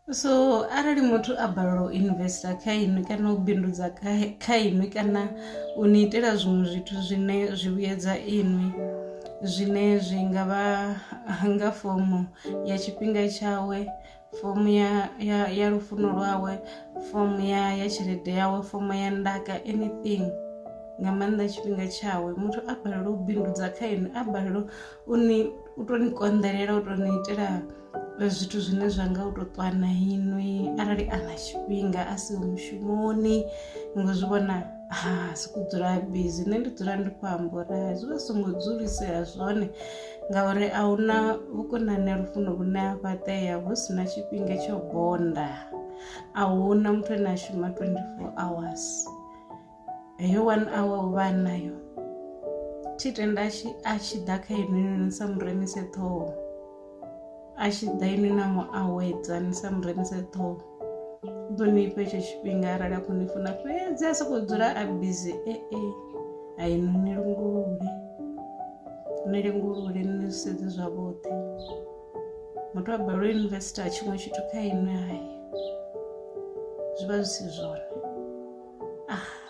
So arali muthu a balelwa u investor kha inwi kana u bindudza kha inwi kana u ni itela zwiṅwe zwithu zwine zwi vhuyedza inwi zwine zwi nga vha nga fomo ya tshifhinga tshawe fomo ya ya ya lufuno lwawe fomo ya ya tshelede yawe fomo ya ndaka anything nga maanḓa tshifhinga tshawe muthu a balelwa u bindudza kha inwi a balelwa u ni u to ni konḓelela u to ni itela zwithu zwine zwa nga u to ṱwa na inwi arali a na tshifhinga a siho mushumoni ngo zwi vhona ha sokou dzula busy nṋe ndi dzula ndi khou amba uri hai zwi vha zwi songo dzulisea zwone ngauri a huna vhukonani ha lufuno vhune ha fhaṱea hu si na tshifhinga tsho bonda a huna muthu ane a shuma 24 hours heyo one hour u vha a nayo thi tenda a tshi ḓa kha inwi ni sa mu remise ṱhoho a tshi ḓa inwi na mu awedza ni sa mu remise ṱhoho u ḓo ni fha hetsho tshifhinga arali a khou ni funa fhedzi a sokou dzula a busy ee a inwi ni lungulule ni lingulule ni zwi sedze zwavhuḓi muthu a balelwa u investor tshiṅwe tshithu kha inwi hai zwi vha zwi si zwone. Ah.